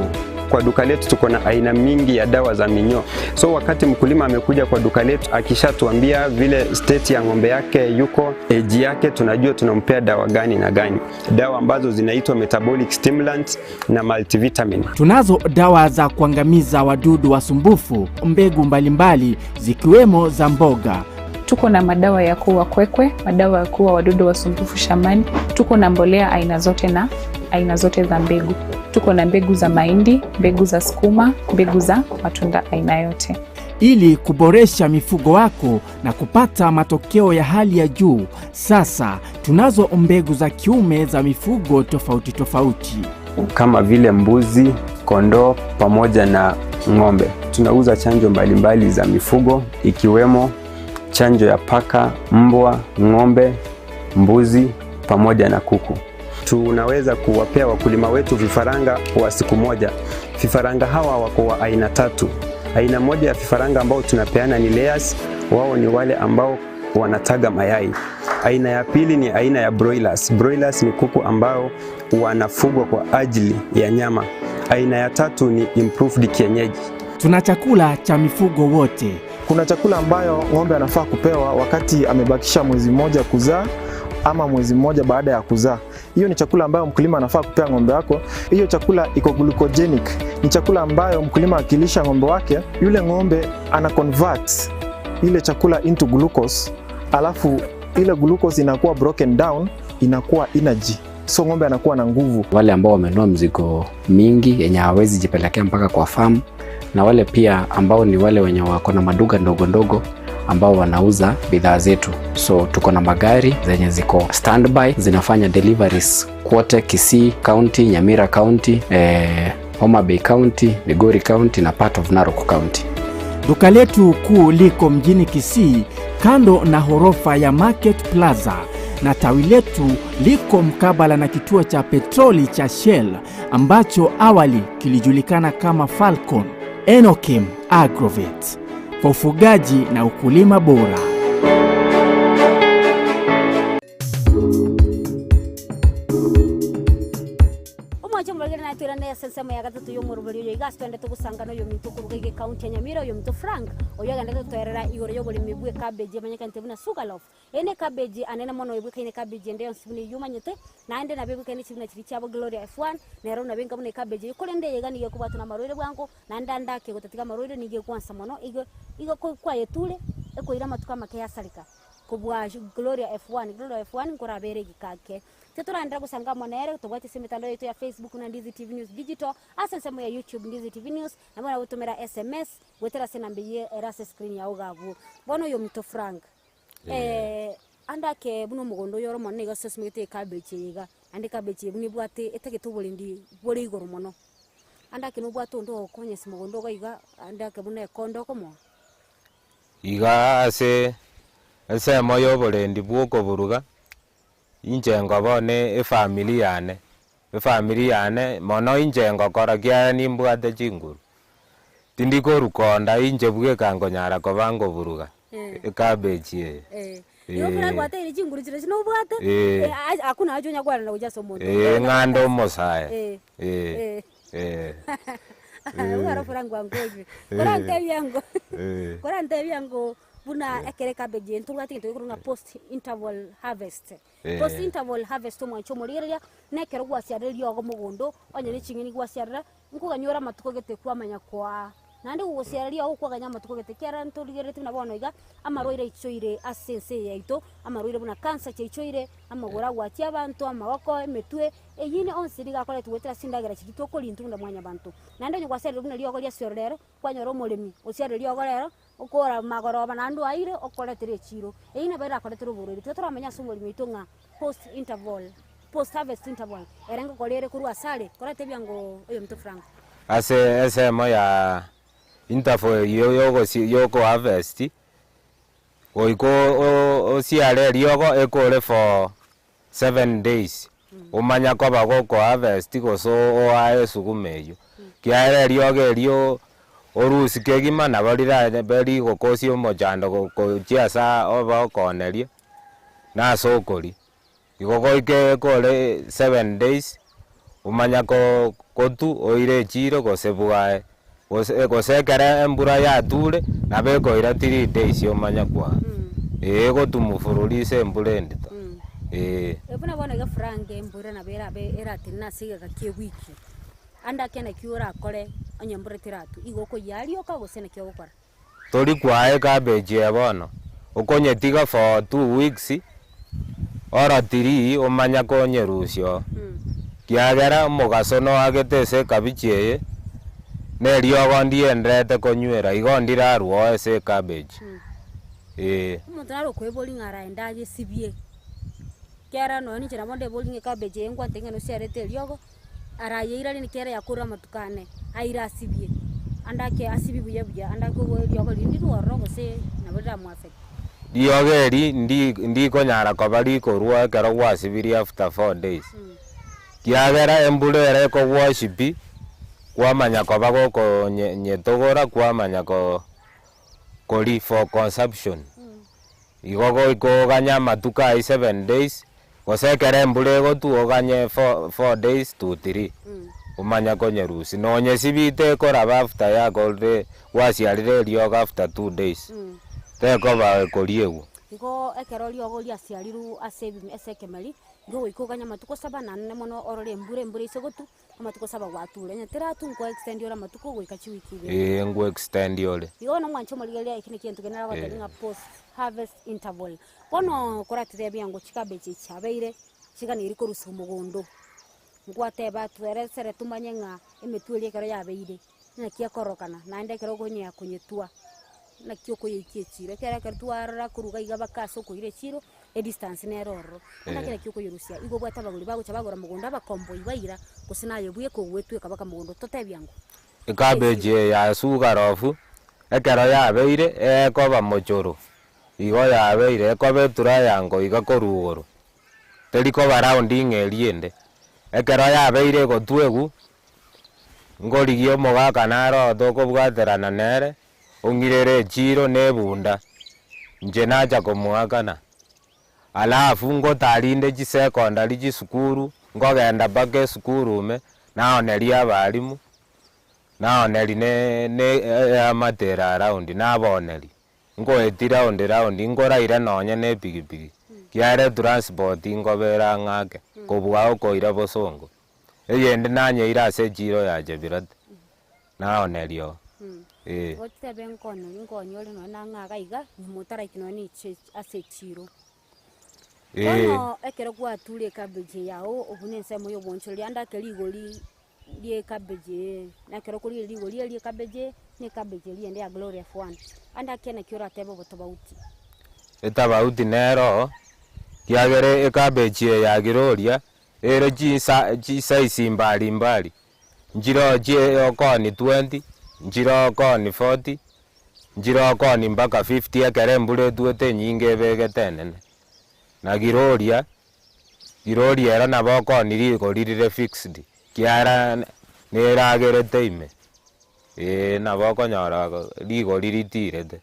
Kwa duka letu tuko na aina mingi ya dawa za minyoo. So wakati mkulima amekuja kwa duka letu akishatuambia vile state ya ng'ombe yake yuko, age yake, tunajua tunampea dawa gani na gani, dawa ambazo zinaitwa metabolic stimulant na multivitamin. Tunazo dawa za kuangamiza wadudu wasumbufu, mbegu mbalimbali zikiwemo za mboga. Tuko na madawa ya kuua kwekwe, madawa ya kuua wadudu wasumbufu shambani. Tuko na mbolea aina zote na aina zote za mbegu. Tuko na mbegu za mahindi, mbegu za sukuma, mbegu za matunda aina yote. Ili kuboresha mifugo wako na kupata matokeo ya hali ya juu, sasa tunazo mbegu za kiume za mifugo tofauti tofauti kama vile mbuzi, kondoo pamoja na ng'ombe. Tunauza chanjo mbalimbali za mifugo ikiwemo chanjo ya paka, mbwa, ng'ombe, mbuzi pamoja na kuku. Tunaweza kuwapea wakulima wetu vifaranga wa siku moja. Vifaranga hawa wako wa aina tatu. Aina moja ya vifaranga ambao tunapeana ni layers, wao ni wale ambao wanataga mayai. Aina ya pili ni aina ya broilers. Broilers ni kuku ambao wanafugwa kwa ajili ya nyama. Aina ya tatu ni improved kienyeji. Tuna chakula cha mifugo wote. Kuna chakula ambayo ng'ombe anafaa kupewa wakati amebakisha mwezi mmoja kuzaa ama mwezi mmoja baada ya kuzaa. Hiyo ni chakula ambayo mkulima anafaa kupea ng'ombe wako. Hiyo chakula iko glucogenic, ni chakula ambayo mkulima akilisha ng'ombe wake, yule ng'ombe ana convert ile chakula into glucose, alafu ile glucose inakuwa broken down, inakuwa energy, so ng'ombe anakuwa na nguvu. Wale ambao wamenunua mzigo mingi yenye hawawezi jipelekea mpaka kwa farm, na wale pia ambao ni wale wenye wako na maduka ndogo ndogo ambao wanauza bidhaa zetu. So tuko na magari zenye ziko standby zinafanya deliveries kwote Kisii County, Nyamira County, Homa Bay County, Migori County na part of Narok County. Duka letu kuu liko mjini Kisii kando na horofa ya Market Plaza na tawi letu liko mkabala na kituo cha petroli cha Shell ambacho awali kilijulikana kama Falcon. Enokim Agrovet kwa ufugaji na ukulima bora. Omwanche omoragere naye toirane ase ensemo ya gatato y'omoroberi oyo iga ase twendete gosangana oyominto okoruga iga ekaunti ya Nyamira oyominto Frank oyo ogendete gotoerera igoro y'oboremi bwa ecabbage emanyekanete buna sugar loaf. Eye ne ecabbage anene mono ebwekaine ecabbage ende yonsi buna eywo omanyete naende nabo ebwekaine chibuna chiria chiabo Gloria F1 nero nabo enga buna ecabbage eywo korende eye iga nigo ekobwatwa na amarwaire bwango naende ande ake gotatiga amarwaire nigo egwansa mono igo igo ko kwayeture ekoira amatuko amake yasareka. Kobua Gloria F1, Gloria F1 nkorabere egika ake. Titoraenderera gosanga amo nere, tobwate ase emetandao yaito ya Facebook buna Ndizi TV News Digital, ase ensemo ya YouTube Ndizi TV News, nabo nagotomera SMS goetera ase enamba eyio ere ase escreen yao iga abwo. Bono oyominto Frank, ande ake buna omogondo oyo ore omonene iga ase osimegete ecabbage eye iga, naende ecabbage eye buna ebwate etagete oborendi bore igoro mono. Ande ake nobwate onde ogokonya ase mogondo iga iga, ande ake buna ekonda okomoa. Iga ase ensemo ya oborendi bwa okoburuga, inche nkoba one efamiri yane, efamiri yane mono inche ngokora kiagera nimbwate chinguru, tindi koruka onda inche bweka nkonyara koba nkoburuga ecabbage eye. Igo buna gwateire chinguru chiria chire nobwate, hakuna haja onya kwarenda gochia ase omonto. Eeh ng'ande omosae, eeh. Eh. Omwana Frank wankorire. Korantebia ngo korantebia ngo buna ekere ecabbage eye ntobwate egento gekorwa ng'a post interval harvest. Post interval harvest omwancho omorigereria, na ekero gwasiarire riogo mogondo, onye ne ching'eni gwasiarera, nkoganyora amatuko gete kwamanya koaa. Naende gogosiara riogo kwaganya amatuko gete, ekiagera ntorigerereti buna bono iga, amarwaire aichoire ase ense eye yaito, amarwaire buna cancer chiaichoire, amagoro agwatia abanto, amaboko, emetwe, Eyio ne onsi nigo akoretwe goetera ase chindagera chiria tokoria intwe buna mwanyabanto. Naende onye gwasiarire buna riogo riasiorwa rero, kwanyora omoremi osiarire riogo rero, okora magoroba naende oaire okoretera echiiro. Eyio nabo erakoretere oborwaire. Tiga toramanye ase omoremi oito ng'a post interval, post harvest interval ere ngokora ere korwa ase are, koratebia ngoo oyominto Frank. Ase ensemo ya interval eyio yogosi yokoharvest, goika osiare eriogo ekore for 7 days, omanya koba gokoharvest gose oae esuguma eywo, kiagera eriogo erio orusie kegima nabo rirabe rigokosia omochando gochia ase obe okooneria, na ase okoria. Igo goika ekore 7 days, omanya ko kotu oire echiro gose bwae, gose gose ekere embura yature, nabo ekoira 3 days omanye koaa, eh egotu mfululizo embura endito, eh. Buna bono iga Frank embura nabo erabe eratenene ase egeka kia ewiki, ande akia naki orakore onye embura teratwe, igo okoyia oka gose naki ogokora? Tori kwaa ecabbage eye bono, okonyetiga for 2 weeks or 3 omanye konyerusia oo, kiagera omogaso noagete ase ekabichi eye, na eriogo ndienderete konywera, igo ndirarwe oo ase ecabbage, eh. Omonto nare okoeboria ng'a araende ayesibie, ekiagera nonya ninche nabo ndeborie ng'a ecabbage eye ngwante ng'a nosiarete eriogo. Arayeiranie nekero yakorire amatuko ane, aire asibie, ande ake asibie buya buya, ande ake oboe riogo riria ndirwe ororo gose nabo riramoaffect. Riogo eri ndi ndikonyara koba rikorwa ekero gwasibirie after 4 days, kiagera embura ere ekogwashi pi, kwamanya koba goko nye nyetogora kwamanya ko kori for consumption. Igo goika oganye amatuko ayio 7 days, Gose ekero embura egotwa oganye 4 days to 3 omanye konyerusia. Nonye sibite ekoraba after yakorire gwasiarire eriogo after 2 days, tekoba ekoriegwa. Igo ekero riogo riasiarirwe ase ebime ase ekemeri, nigo goika oganye amatuko saba na nane mono orore embura, embura ase gotwa, amatuko saba gwature. Onye teratwa nko extend ore amatuko goika chiwiki ibere. Eeh nko extend ore. Igo bono mwanche omorigereria eki nekio egento kende nagotebia ng'a post harvest interval. Bono koratebia ngo chikabechi echi chiabeire chiganeiri korusia omogondo, nkwateba tweresere tomanye ng'a emetwe eria ekero yabeire, naki ekorokana naende ekero okonyea konyetua, naki okoyeikia echiro. Ekero ekero twarora korwa iga iga mpaka ase okoira echiro, edistance nere ororo. Naki naki okoyerusia, igo obwate abagori bagocha bagora mogondo abakomboi baira, gose naye bweka ogwetweka mpaka mogondo, totebia ngo. Ekabechi eye ya sugar-loaf, ekero yabeire, ekoba mochoro. Igo yabeire ekoba etriangle iga korwa igoro, teri koba round ng'a eria ende. Ekero yabeire egotwegwa, nkorigia omogaka nare oo tokobwaterana nere, ong'irere echiro na ebunda, inche nacha komoakana. Alafu ngotarinde chisecondary chisukuru, nkogenda mpaka esukuru ime, naoneria abalimu, naoneria ne ne eamate ere around, nabaoneria. Nkoetie round round, nkoraire nonye ne epigipigi, kiagera etransport nkobera ang'e ake, kobua okoira bosongo. Eyende nanyeire ase echiro ya Chebirate, naoneria oo. Eh. Igo totebe nkonya nkonyore nonye na ng'a iga iga, nyuma otaraika nonye na eche ase echiro. Eh. Bono ekero gwature ecabbage eye yago obwo na ensemo ya obonchoreria ande ake rigori ria ecabbage eye, na ekero okorigereria rigori eria ecabbage eye, na ecabbage eria ende ya Glory F1. Ande ake naki oratebe obotobauti. Etabauti nero, kiagera ecabbage eye ya Gloria, ere chinsa chisize mbali mbali, nchiroo chie okoonia twenty, nchiroo okoonia forty, nchiroo okoonia mpaka fifty ekero embura etwete enyinge ebegete enene. Na Gloria, Gloria ero nabo okoonia rigori rire fixed, kiara neragerete ime, eh nabo okonyora rigori ritirete.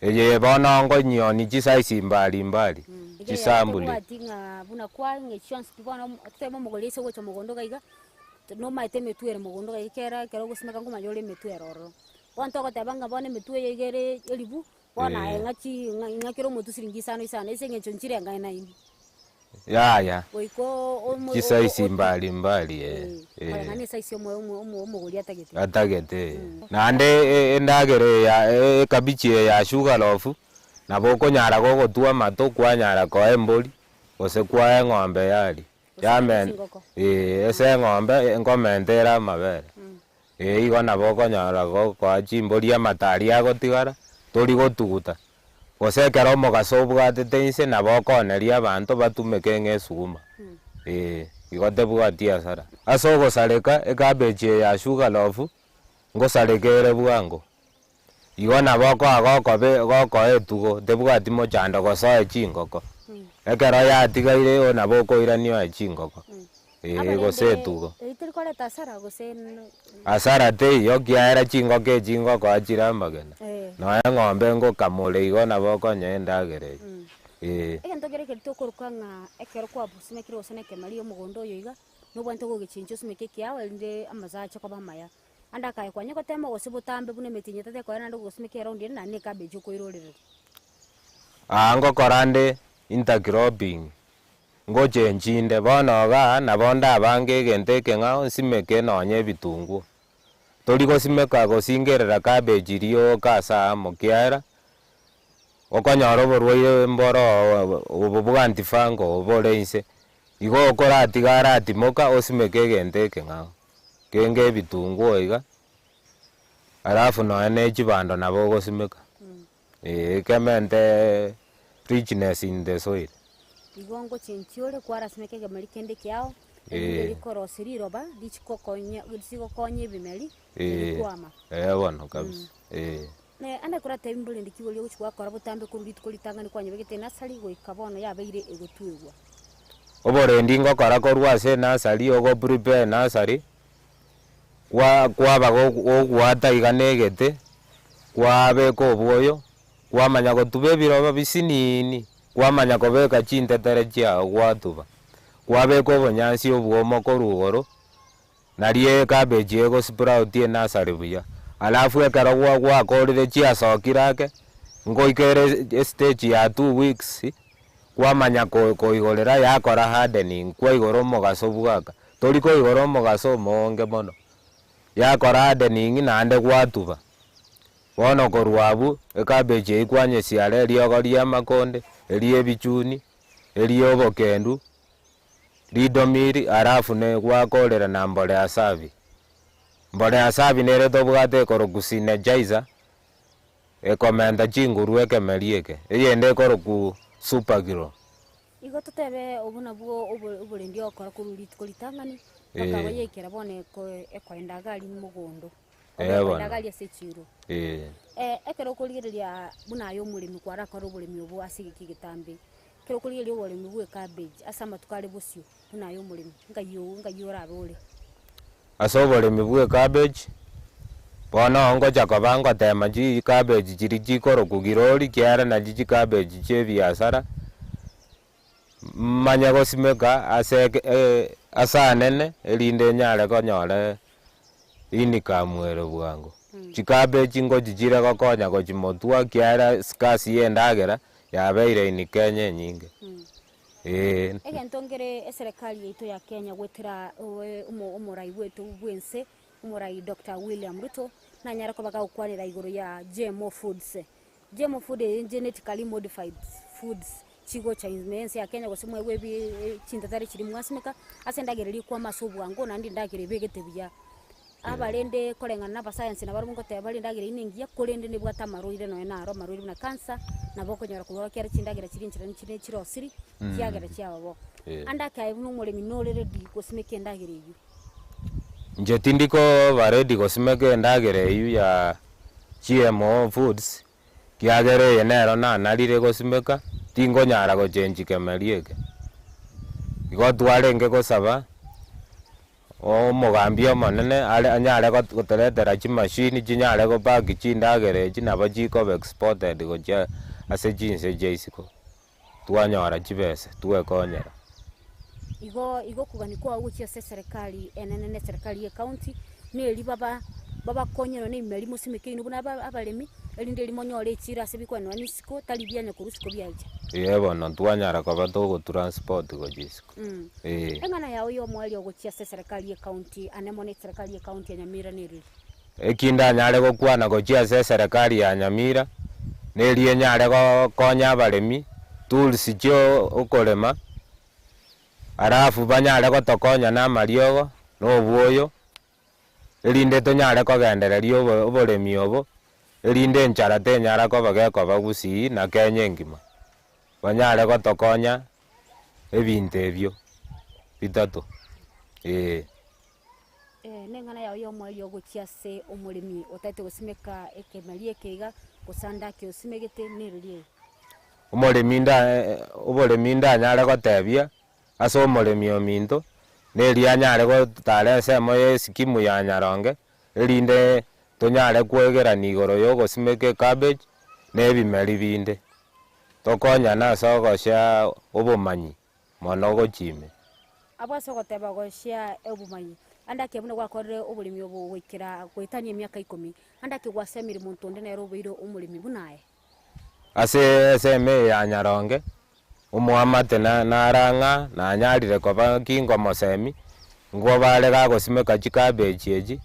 Eye bono nkonyioni chisize mbali mbali, chisambuli. Tobwati ng'a buna kwang'a chionsi pi bono totebe omogori ase ogocha mogondo iga iga, nomanyete emetwe ere mogondo iga iga ekero ekero ogosimeka nkomanya ore emetwe ere ororo. Bono togoteba ng'a bono emetwe eye iga ere eribu, bono aye ng'aki ng'a ng'a kera omotwe siringi isano isano ase eng'encho nchireng'aine naende. Yaya, Goika omo- chisize mbali mbali eh, eh. koreng'ana na esize omo- omo- omo- omogori atagete. Atagete eh. Naende e- endagera eye ya e- ekabichi eye ya sugar loaf, nabo okonyara gogotwa amato kwanyara koa embori, gose kwaa eng'ombe yaria. Gose Yamen chingoko. eh, ase eng'ombe nkomenta ere amabere. Ee igo nabo okonyora gokoa chimbori amato aria agotigara, tori gotuguta. Gose ekero omogaso obwatete inse nabo okooneria abanto batumeke ng'a esuguma, ee igo tebwati hasara. Ase ogosareka ecabbage eye ya sugar loaf, ngosareka ere bwango, igo nabo okoa gokobe gokoa etugo tebwati mochando gose oe chingoko, ekero yatigaire igo nabo okoirania oe chingoko. Ee, gose etugo. Eri terikoreta hasara gose Hasara teiyo, ekiagera chingoko echi ngokoa chire amagena, nonya eng'ombe ngokamore igo nabo okonyoa endagera eyio, ee. Egento kere ekeri tokoroka ng'a ekero kwasimekire gose na ekemeri omogondo oyo iga, nobwenerete gogechenchia osimeke ekiao erinde amasacha ache koba amaya. Ande akaye kwanya gotema gose botambe buna emetienyi etato ekoera naende ogosimeka eraundi ende naende ne ecabbage okoirorereria. Aa ngokora nde intercropping. Ngochenchinde bono igaa, nabo ndabange egento ekeng'ao nsimeke nonye ebitunguo. Tori gosimeka gosingerera cabbage rioka ase aamo kiagera, okonyora oborwaire mboro oo obo bwa antifungal bore inse, igo okoratiga aratimoka osimeke egento ekeng'ao, kenge ebitunguo iga, alafu nonye ne chibando nabo ogosimeka. Ekemente richness in the soil. Igo ngochenchia ore kwarasimeka egemeri kende kiao, erinde rikorosie riroba richikokonya richigokonya ebimeri ebikwama. Ee bono kabisa, ee. Ne ande koratebi mborende ki boria ogochia gwakora botambe korwa rituko ritang'ani kwanyebegete enasari goika bono yabeire egotwegwa. Oborendi ngokora korwa ase enasari, ogo prepare enasari, kwa kwaba gogoata iga na egete, kwabeka obwoyo, kwamanya gotuba ebiroba bisiniini, kwamanya kobeka chintetere chiago gwatuba, kwabeka obonyansi obwomo korwa igoro, nario ecabbage ego sprout enasari buya. Alafu ekero gwa gwakorire chiasokire ake, ngoika ere estage ya 2 weeks, kwamanya ko koigorera yakora hardening, kwaigora omogaso bwaka. Tori koigora omogaso omoonge mono, yakora hardening naende gwatuba. Bono korwa abwo, ecabbage eywo kwanyesiara eriogo ria amakonde, eria ebichuni, eria obokendu, ridomiri, alafu ne gwakorera na mbolea safi. Mbolea safi nere tobwate ekorokwa synergizer, ekomenta chinguru ekemeri eke, eyende ekorokwa super grow. Igo totebe obwo nabwo oborendi ogokora korwa rituko ritang'ani, mpaka goyeikera bono ekoenda iga aria mogondo, ekoenda iga aria ase echiro. Ekero okorigereria buna aye omoremi kwarakore oboremi obo ase egeka egetambe, ekero okorigereria oboremi bwa ecabbage ase amatuko are bosio buna aye omoremi, ngai ngai orabe ore? Ase oboremi bwa ecabbage, bono ngocha koba ngotema chicabbage chiria chikorokwa girori kiagera nachi chicabbage chia ebiasara, manye gosimeka ase eke ase anene erinde nyare konyora income ere bwango. Chicabbage ngochi chire gokonya gochimotwa ekiagera scarce ya endagera yabeire in Kenya enyinge, eeh. Egento nkere eserekari yaito ya Kenya goetera omorai bweto bwense, omorai Doctor William Ruto, nanyare koba gagokwanera igoro ya GMO foods. GMO food eye genetically modified foods chigocha ime ense ya Kenya gose mwaigwa ebi chintatare chiria mwasimeka, ase endagera eria ekwama ase obwango naende endagera ebegete buya. Aba rende koreng'ana na abasayansi nabarobwo ngoteba bare endagera eyio nengiya korende nebwate amarwaire nonya naro amarwaire buna cancer, nabo okonyora korwa ekero chindagera chiria enchera chire chirosiri, chiagera chiaba bo. Ande akaye buna omoremi nore ready gosimeka endagera eyio. Inche tindi koba ready gosimeka endagera eyio ya GMO foods, kiagera eye nero nanarire gosimeka, tingonyara gochenji kemeri eke. Igo twarenge gosaba. Omogambi omonene are anyare gotoretera chimashini chinyare gopaki chindagera echi nabo chikoba exported gochia ase chinse chia isiko, twanyora chibesa twekonyera. Igo igo okogania kwao gochia ase eserekari enene na eserekari ye county, neri baba babakonye nonye na ebimeri mosimeke inwe buna aba abaremi, erinde eri monyore echiro ase bikwenwa na isiko tari bianya korwa isiko biacha. Eeh bono ntwanyara koba togotransport gochia isiko. Ee. Eng'ana yao y'omoerio gochia ase eserekari y'ecounty ane mono eserekari y'ecounty ya Nyamira nereri? Eki ndanyare gokwana gochia ase eserekari ya Nyamira, neri enyare gokonya abaremi, tools chia okorema, alafu banyare gotokonya na amariogo, na obwoyo, erinde tonyare kogendereria obo oboremi obo, erinde enchara tenyara koba gekoba gusii na Kenya engima. Banyare gotokonya ebinto ebio bitato, ee. Neng'ana yao y'omoerio gochia ase omoremi otaete gosimeka ekemeri eke iga, gose ande ake osimegete, nereri eye. Omoremi nda oboremi ndanyare gotebia ase omoremi ominto, neri anyare gotara ensemo ya esikimu ya Nyaronge, erinde tonyare kwegerania igoro ya ogosimeka ecabbage, na ebimeri binde. Tokonyane ase ogoshare obomanyi mono gochia ime. Abwo ase ogoteba goshare obomanyi, ande ake buna gwakorire oboremi obo goikera goetania emiaka ikomi, ande ake gwasemire monto onde nere obeire omoremi buna aye. Ase ensemo eye ya Nyaronge, omoamate nare ang'a nanyarire koba kingomosemi, nkoba are gagosimeka chikabechi echi,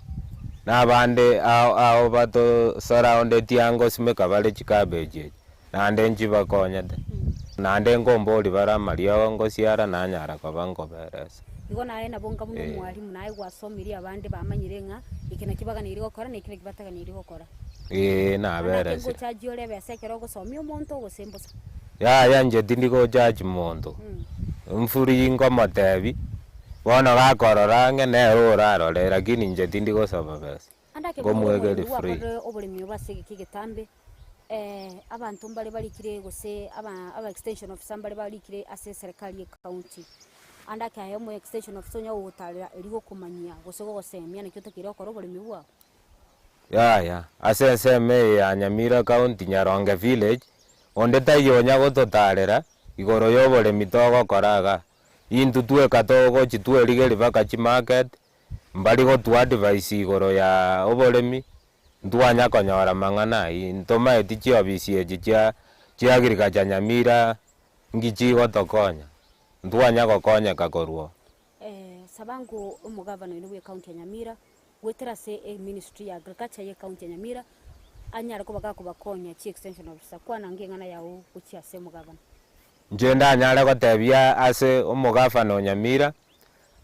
na abande ao ao bato surroundeti aa ngosimeka bare chikabechi echi, naende nchibakonyete. Naende nkombori bare amariogo ngosiara nanyara koba nkoberesa. Igo naye nabo nka buna omwalimu naye gwasomirie abande bamanyire ng'a eke nakio baganeiri gokora na eke nakio bataganeiri gokora. Ee, Naki naberesire. ngochaji ore ebesa ekero ogosomia omonto gose mbosa? Yaya inche tindi gochaji monto, mfuri nkomotebi, bono gakorora ang'e nere orarore lakini inche tindi gosaba besa, Ande ake buna ore nkomwegeri omoremi free. gwakorire oboremi obo ase egeka egetambe, abanto mbare barikire gose aba aba extension officer mbare barikire ase eserekari ye county. Ande ake aye omo extension officer onya gogotarera erio gokomanyia gose gogosemia naki otakeire gokora oboremi bwao. Yaya, ase ensemo eye ya Nyamira County, Nyaronge Village, onde taiyo onya gototarera igoro y'oboremi togokora igaa. Intwe tweka togochi twerigeria mpaka chimarket, mbari gotua advice igoro ya oboremi, ntwanya konyora mang'ana ayio. Ntomaeti chiofisi echi chia chia agriculture Nyamira nki chigotokonya, ntwanya gokonyeka korwa oo. Sabango omogavana oino bw'ecounty ya Nyamira Goetera ase eministry ya agriculture ye county ya Nyamira anyare koba gakobakonya chi extension officer kwana ange eng'ana yao gochia ase omogavana. Inche ndanyare gotebia ase omogavana o Nyamira,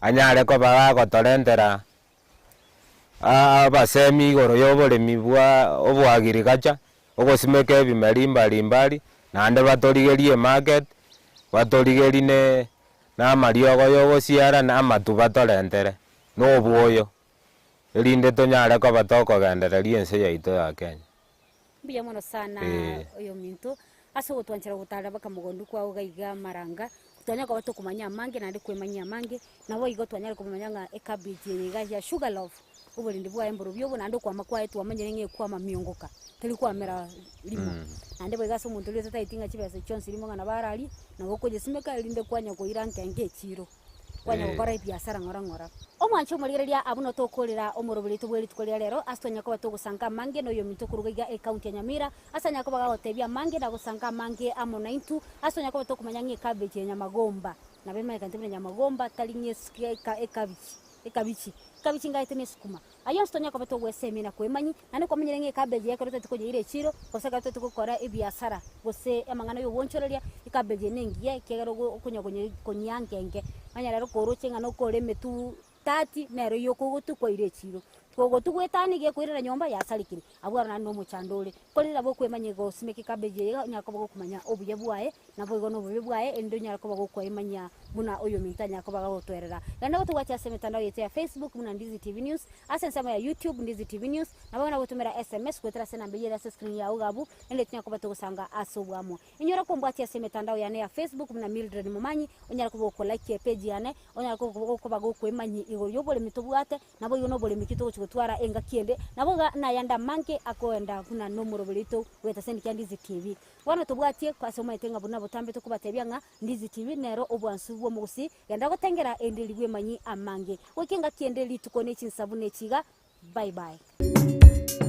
anyare koba gagotorentera abasemi igoro ya oboremi bwa oboagriculture, ogosimeka ebimeri mbari mbari, naende batorigerie emarket, batorigerie ne na amariogo ya ogosiara na amatu batorentere. Nobwoyo, erinde tonyare koba tokogendereria ense yaito ya Kenya. Mbuya mono sana Ee. oyominto ase ogotwanchera gotarera baka mogondo kwao iga iga amaranga, twanyare koba tokomanya amange naende kwemanyia amange, nabo igo twanyare komanya ng'a ecabbage eye iga ya sugar loaf, oborendi bwaye mborobio obo naende okwama kwaye twamanyire ng'a ekwama miongoka, teri kwamera rimo. Naende boigo ase omonto oria otataeti ng'a chibesa chionsi rimo ng'a nabo ararie, nabo okoyesimeka erinde kwanya koira nke nke echiro. Kwanya gokora ebiasara ng'ora ng'ora. Omwanche omorigereria abwo notokorera omoroberi oito bwe rituko ria rero, ase twanyare koba togosanka amange na oyominto koruga iga ecounty ya Nyamira, ase anyare koba gagotebia amange na gosanka amange amo naintwe, ase twanyare koba tokomanya ng'a ecabbage ya Nyamagomba, nabo emanyekante buna Nyamagomba tari ng'a ekabichi. Ekabichi, ekabichi ngaete na esukuma. Ayio onsi tonya koba togwesemia na kwemanyia, naende kwamanyire ng'a ekabeji ekero totagete konyeira echiro, gose ekero totagete gokora ebiasara, gose amang'ana ya obonchoreria, ekabeji eye nengiya ekiagera ogo okonya konye konyeanka enke. Onye rero koroche ng'a nokore emetu 30, nero eywo okogotu kwaira echiro. Kogotu goetania iga ekoirera nyomba yasarekire, abwo aro naende na omochando ore. Korende nabo okwemanyia gosimeka ekabeji eye iga onyare koba gokomanya obuya bwaye, Naboigo nobobe bwaye, erinde onyare koba gokoemanyia buna oyominto anyare koba gagotwerera. Genda gotobwatia ase emetandao yaito ya Facebook buna Ndizi TV News, ase ensemo ya YouTube Ndizi TV News, nabo bono gotumera SMS goetera ase enamba eyio ere ase escreen yao iga abwo, erinde tonyare koba togosanga ase oboamo. Inyora kombwatia ase emetandao yane ya Facebook buna Mildred Momanyi, onyare koba gokolikia epage yane, onyare koba gokoemanyia igoro yoboremi tobwate, Naboigo noboremi ki togochia gotwara engaki ende, nabo iga nayande amange akoenda buna nomoroberi oito bw'etaseni kia Ndizi TV. Bono tobwatie ase omanyete ng'a buna botambe tokobatebia ng'a Ndizi TV nero obwansu bw'omogusii, genda gotengera erinde ribwemanyi amange. Goika engaki ende rituko ne chinsa buna echi iga, bye bye.